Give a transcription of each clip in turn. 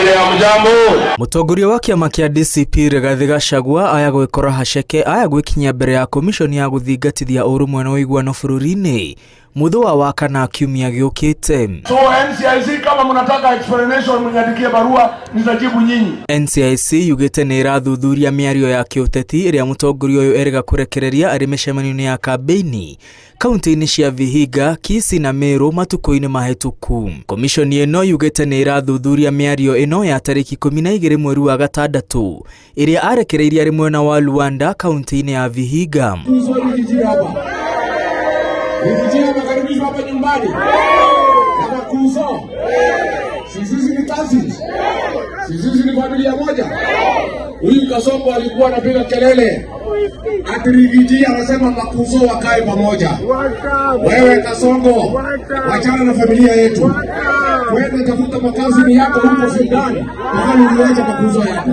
Hamjambo. Mũtongoria wa kĩama kĩa DCP Rigathĩ Gachagua aya gwĩkora haceke aya gwĩkinyia mbere ya komishoni ya gũthingatithia ũrũmwe na ũiguano bũrũri-inĩ mũthũa wa kana kiumia gĩũkĩte. So NCIC, kama mnataka explanation mniandikie barua nitajibu nyinyi. NCIC yugĩte nĩ ĩrathuthuria mĩario ya kĩũteti ĩrĩa mũtongoria ũyũ erĩga kũrekereria arĩ mĩcemanio-inĩ ya kambĩini kaunti-inĩ cia Vihiga, Kisii na Meru matukũ-inĩ mahĩtũku. Komishoni ĩno yugĩte nĩ ĩrathuthuria mĩario ĩno ya tarĩki 12 mweri wa gatandatũ ĩrĩa arekereirie arĩ mwena wa Luanda kaunti-inĩ ya Vihiga. Makaribisho hapa nyumbani na makuzo. Sisi ni cousins, sisi ni familia moja. Huyu Kasongo alikuwa anapiga kelele ati Riggy G anasema makuzo wakae pamoja. Wewe Kasongo, wachana na familia yetu, kwenda tafuta makazi yako huko Sudan, mahali uliwacha makuzo yako.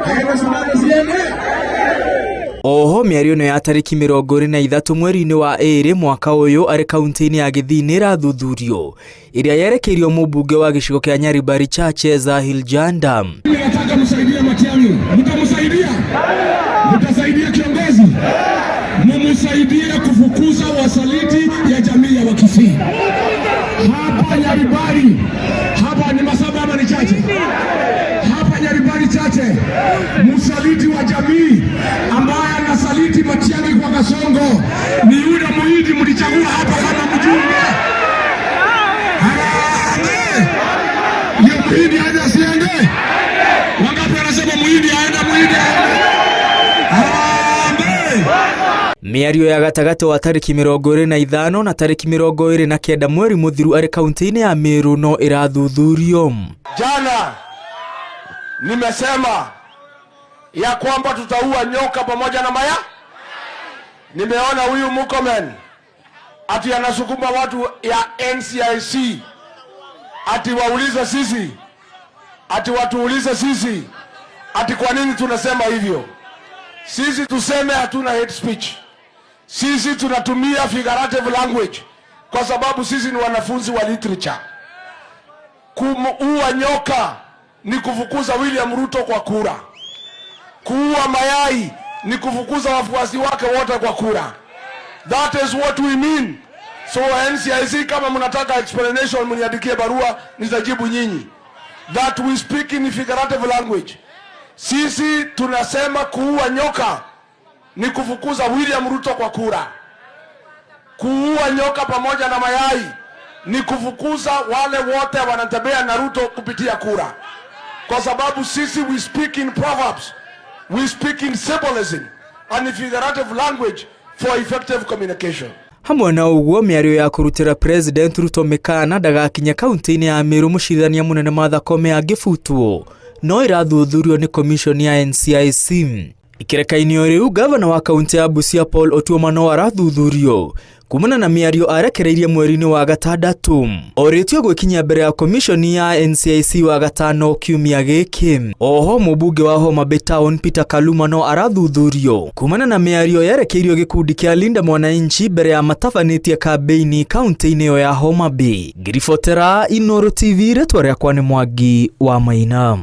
Aende Sudan asiende? Oho mĩario ĩno ya tarĩki 23 mweri-inĩ wa ĩrĩ mwaka ũyũ arĩ kaunti-inĩ ya Gĩthii nĩ ĩrathuthurio ĩrĩa yerekeirio mũmbunge wa gĩcigo kĩa Nyaribari Chache Zahil Janda. Mimi nataka msaidie Matiang'i, mtamsaidia? Mtasaidia kiongozi? Mumsaidie kufukuza wasaliti ya jamii ya Wakisii hapa Nyaribari. Hapa ni Masaba ama ni Chache? Hapa Nyaribari Chache, msaliti wa jamii ambaye anasaliti Matiang'i kwa Kasongo ni yule Muhindi mlichagua hapa kama mjumbe. Harambee! Ndio Muhindi aende asiende? Wangapi wanasema Muhindi aende, Muhindi aende? Harambee! Mĩario ya gatagatĩ wa tarĩki 25 na tarĩki 29 mweri mũthiru arĩ kaunti-inĩ ya Meru no ĩrathuthurio. Jana nimesema ya kwamba tutaua nyoka pamoja na maya. Nimeona huyu Murkomen ati anasukuma watu ya NCIC ati waulize sisi, ati watuulize sisi ati kwa nini tunasema hivyo. Sisi tuseme hatuna hate speech. Sisi tunatumia figurative language kwa sababu sisi ni wanafunzi wa literature. Kumuua nyoka ni kufukuza William Ruto kwa kura. Kuua mayai ni kufukuza wafuasi wake wote kwa kura. That is what we mean. So NCIC, kama mnataka explanation mniandikie barua nitajibu nyinyi. That we speak in figurative language. Sisi tunasema kuua nyoka ni kufukuza William Ruto kwa kura. Kuua nyoka pamoja na mayai ni kufukuza wale wote wanatembea na Ruto kupitia kura, kwa sababu sisi we speak in proverbs, we speak in symbolism and figurative language for effective communication. Hamwe na ũguo, mĩario ya kũrutĩra President Ruto mĩkana ndagakinye kaunti-inĩ ya Meru mũcirithania mũnene Martha Koome angĩbutwo no ĩrathuthurio nĩ komishoni ya NCIC. Ikereka-inĩ o rĩu, gavana wa kaunti ya Busia Paul Otuoma no arathuthurio kumana na mĩario arekereirie mweri-inĩ wa gatandatũ orĩtio gwĩkinyia mbere ya komishoni ya NCIC wa gatano kiumia gĩkĩ. Oho mũmbunge wa Homa Bay Town Peter Kaluma no arathuthurio kumana na mĩario yerekeirio gĩkundi kĩa Linda Mwananchi mbere ya matabanĩtie kambĩini kaunti-inĩ ĩyo ya Homa Bay. Ngiribotera Inooro TV, rĩtwa rĩakwa nĩ Mwangi wa Maina.